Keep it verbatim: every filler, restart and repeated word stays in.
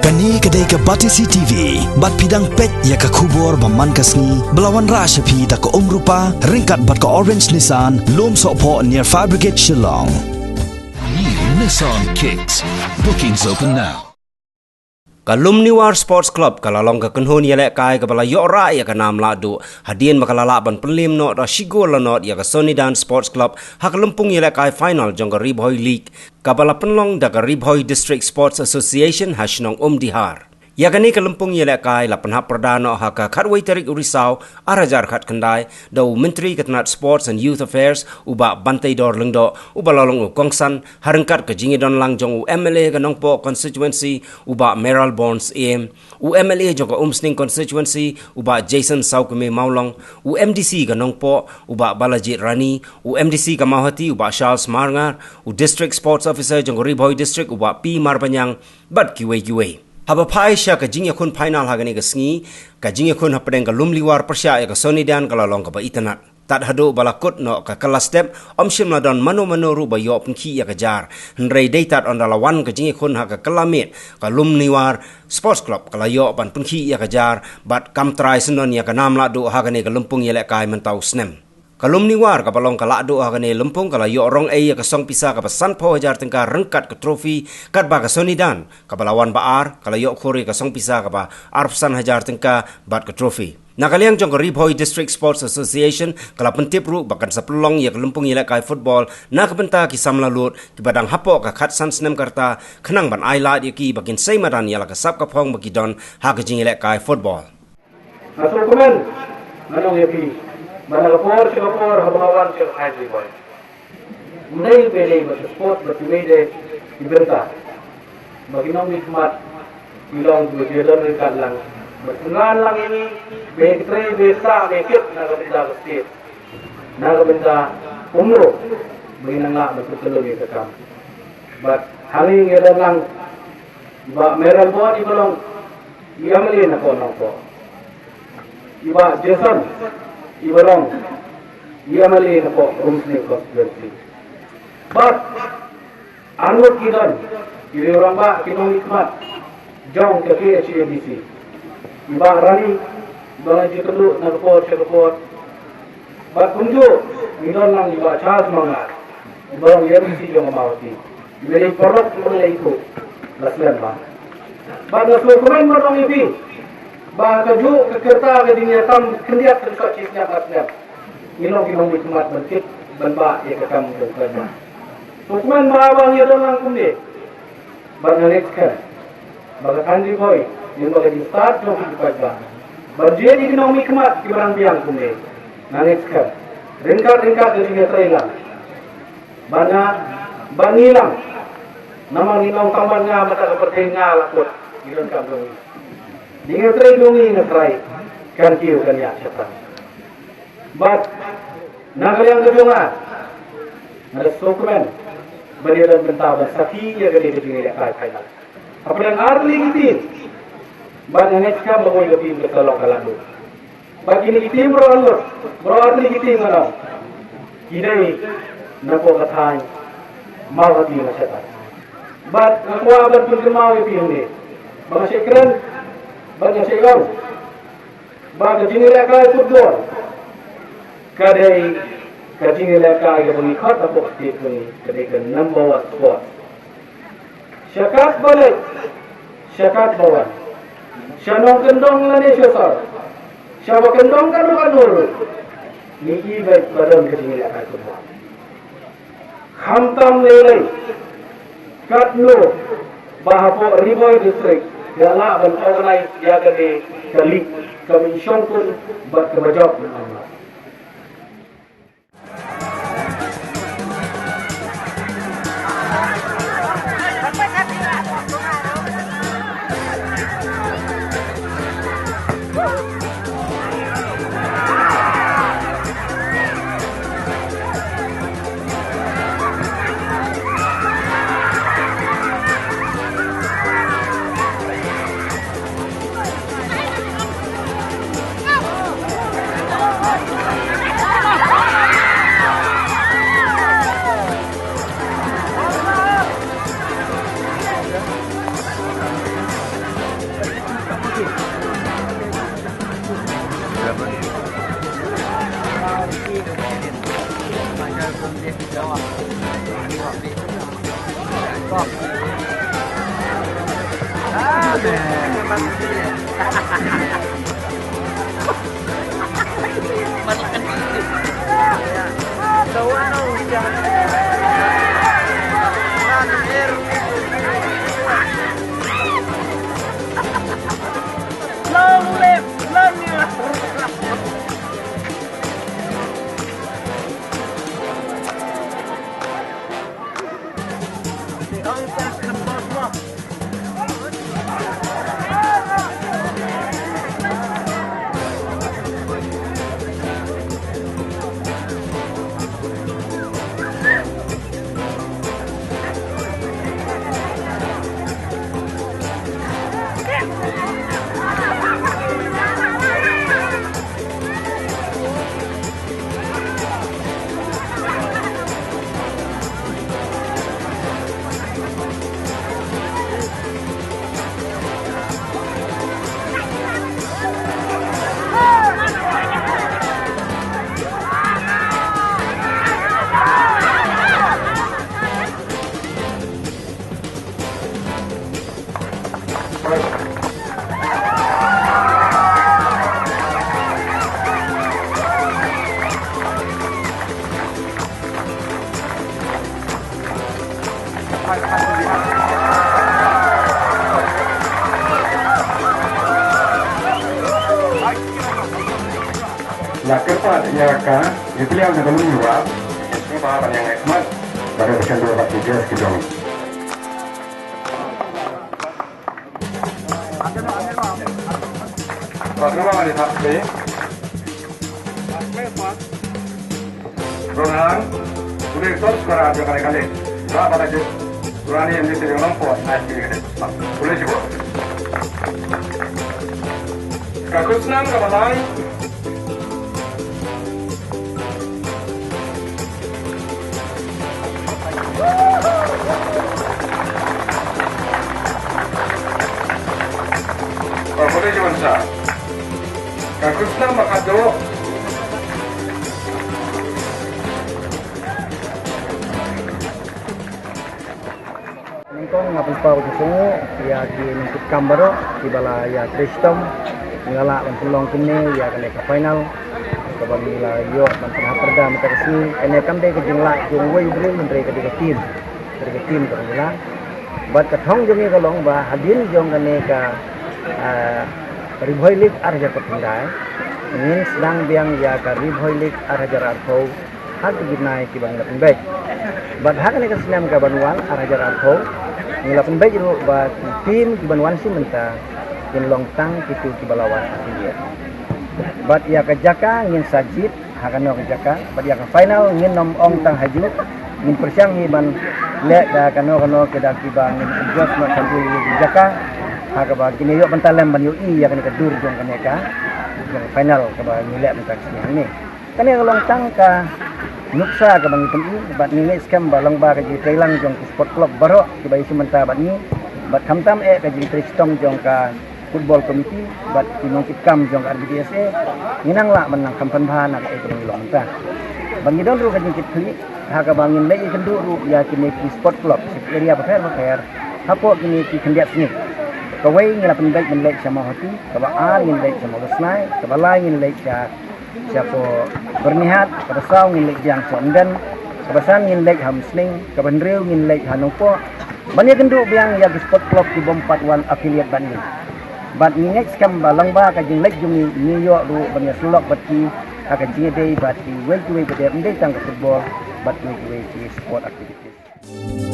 Kane ka dei ka Batesi T V, bad phi dang peit ïa ka khubor ba man ka sngi, ba la wanrah sha phi da ka Umrupa, ryngkat bad ka Orange Nissan, Lumsohphoh near Fire Brigade Shillong. New Nissan Kicks. Bookings open now. Ka Lumniwar Sports Club ka la long ka kynhun ïalehkai kaba la ïoh rah ïa ka nam lahduh, hadien ba ka la lah ban pynliem noh da shi gol la nod ïa ka Sonidan Sports Club ha ka lympung ïalehkai final jong ka Ri Bhoi League, kaba la pynlong da ka Ri Bhoi District Sports Association ha shnong Umdihar. Ïa kane ka lympung ïalehkai la pynhap pyrda noh ha ka khatwei tarik u Risaw, ar hajar khatkhyndai, da u Myntri ka tnat Sports and Youth Affairs, u Bah Banteidor Lyngdoh, uba la long u kongsan, ha ryngkat ka jingïadon lang jong u M L A ka Nongpoh Constituency, u Bah Mayralborn Syiem, u M L A jong ka Umsning Constituency, u Bah Jason Sawkmie Mawlong, u M D C ka Nongpoh, u Bah Balajied Rani, u M D C ka Mawhati, u Bah Charles Marngar, u District Sports Officer jong ka Ri Bhoi District, u Bah P Marbaniang, bad kiwei kiwei. Haba phai sha ka jingïakhun final ha kane ka sngi, ka jingïakhun hapdeng ka Lumniwar pyrshah ïa ka Sonidan ka la long kaba itynnad. Tad haduh ba la kut noh ka kylla step, ym shym la don mano mano ruh ba ïoh pynkhih ïa ka jar. Hynrei dei tad ynda la wan ka jingïakhun ha ka kylla miet, ka Lumniwar Sports Club ka la ïoh ban pynkhih ïa ka jar, bad kam trai syndon ïa ka nam lahduh ha kane ka lympung ïalehkai mynta u snem. Ka Lumniwar kaba long ka lahduh ha kane lympung ka la ïoh rong ei ïa ka song pisa kaba sanphew hajar tyngka ryngkat ka trophy, katba ka Sonidan kaba la wan ba ar ka la ïoh khur ïa ka song pisa kaba arphew san hajar tyngka bad ka trophy. Na ka liang jong ka Ri Bhoi District Sports Association ka la pyntip ruh ba kan sa pynlong ïa ka lympung ïalehkai football na ka bynta ki samla lut kiba dang hapoh ka khatsan snem ka rta, khnang ban ai lad ïa ki ba kin sei madan ïa la ka sap ka phong ba ki don ha ka jingïalehkai football. Nga sngewkmen, nga ong ïa phi, ba na ka por sha ka por haba nga wan sha ka thaiñ Ri Bhoi, ym dei ba dei bad ka sport bad kiwei de ki bynta ba ki nongmihkhmat ki long kiba ïadon ryngkat lang bad pynran lang ïa ngi, ba ïa ki trei ba ïa sah ba ïa kit na ka bynta ka state, na ka bynta kumno ba ngin nang lah ban pynkylla ïa ka kam. Bad hangne ngi ïadon lang Bah Mayralborn iba long i M L A na ka Nongpoh. I Bah Jason iba long i M L A na ka Umsning Constituency. Bad arngut ki don ki rangbah ki nongmihkhmat jong ka K H A D C. I Bah Rani iba la ju kynduh na ka por sha ka por. Bad kumjuh ngi don lang i Bah Charles Marngar iba long i M D C jong ka Mawhati. Iba dei paralok iba la ïathuh la slem bha. Bad nga sngewkmen ban ong ïa phi ba kajuh ka rta ka jingïatam khyndiat khynsoit shi snem ar snem, ngi long ki nongmihkhmat ban kit ban bah ïa ka kam jong ka paidbah. Sngewkmen ba ba ngi ïadon lang kumne. Bad nga ngeit skhem ba ka thaiñ Ri Bhoi, lyngba ka jingstad jong ki paidbah, ban jied ïa ki nongmihkhmat kiba nang biang kumne, nga ngeit skhem ryngkat ryngkat ka jingïatreilang ba nga, ba ngi lang, namar ngi long tang ban nga, mynta ka pyrthei nga la kut, ngi donkam jong ngi. Ngi ngi trei jong ngi nga trai, kan kiew kan ïaid shaphrang. Bad na ka liang ka jong nga, nga da sngewkmen ban ïadon bynta ban sakhi ïa kane ka jingïalehkai final. Hapdeng ar tylli ki team, bad nga ngeit skhem ba kawei ka team ka sa long ka lahduh. Bad kine ki team baroh arngut, baroh ar tylli ki team nga ong, ki dei na poh ka thaiñ Mawhati na shatai. Bad nga kwah ban pynkynmaw ïa phi hangne ba nga shait kren, bad nga shait ong ba ka jingïalehkai football ka dei ka jingïalehkai kaba ngi khot hapoh state jong ngi, ka dei ka number one sport. Sha katba leit, sha katba wan, sha nongkyndong lane sha sor, sha ba kyndong katno katno ruh, ngi i beit ba don ka jingïalehkai football. Khamtam lei lei katno ba hapoh Ri Bhoi District ka lah ban organize ïa kane ka league kaba shongkun bad kaba jop. Long live London! La kyrpad ïa ka, ïa phi ïa ka lum ïa, ïa sngewbha ban ïa ngai khmat, bad ïa ka sngewbha bad ki guest ki jong. Ba sngewbha ban ïa thap phi. Ronang, udah top skor aja kali-kali. Berapa lagi? Kurang ini mesti dengan lompat, naik kiri kali. Boleh cuba. Ka khusnam ka balang. Ka khusnam ba ka dok. Nyngkong nga pynpaw ka jingkhublei ïa ki nongkitkam baroh kiba la ïa trei shitom. Nga lah ban pynlong kumne ïa kane ka final kaba ngi la ïoh ban pynhap pyrda mynta ka sngi. Kane kam dei ka jinglah jong uwei u briew, hynrei ka dei ka team, ka dei ka team kaba ngi lah. Bad ka thong jong ngi ka long ba hadien jong kane ka, ah, Ri Bhoi League ar hajar khyndai, ngin sdang biang ïa ka Ri Bhoi League ar hajar arphew ha ki bnai kiba ngi la pynbeit. Bad ha kane ka snem kaban wan ar hajar arphew, ngi la pynbeit ruh ba ki team kiban wan shim mynta kin long tang kito kiba la wan affiliate. Bad ïa ka jaka ngin sa jied ha kano ka jaka, bad ïa ka final ngin ym ong tang hajuh, ngin pyrshang hi ban leh da kano kano ki da kiba ngin adjust noh shaduh ïa ka jaka, ha kaba kin ïoh bynta lem ban ïohi ïa kane ka dur jong kane ka, jong ka final kaba ngin leh mynta ka sngi hangne. Kane ka long tang ka nuksa kaba ngi pyn-i, bad ngi ngeit skhem ba lyngba ka jingtrei lang jong ki sport club baroh kiba ïashim bynta bad ngi, bad khamtam eh ka jingtrei shitom jong ka football committee bad ki nongkitkam jong ka R B D S A, ngi nang lah ban nang kham pynbha na kaei kaba ngi long mynta. Bad ngi don ruh ka jingkitkhlieh ha kaba ngin leit ïakynduh ruh ïa kine ki sport club sha ki area bapher bapher hapoh kine ki khyndiat sngi. Kawei ngi la pynbeit ban leit sha Mawhati, kaba ar ngin leit sha Mawlasnai, kaba lai ngin leit sha sha Byrnihat, kaba saw ngin leit biang sha Umden, kaba san ngin leit ha Umsning, kaba hynriew ngin leit ha Nongpoh. Ban ïakynduh biang ïa ki sport club ki bym pat wan affiliate bad ngi. Bad ngi ngeit skhem ba lyngba ka jingleit jong ngi, ngi ïoh ruh ban ïasyllok bad ki ha ka jingïadei bad kiwei kiwei ba dei, ym dei tang ka football bad kiwei kiwei ki sport activities.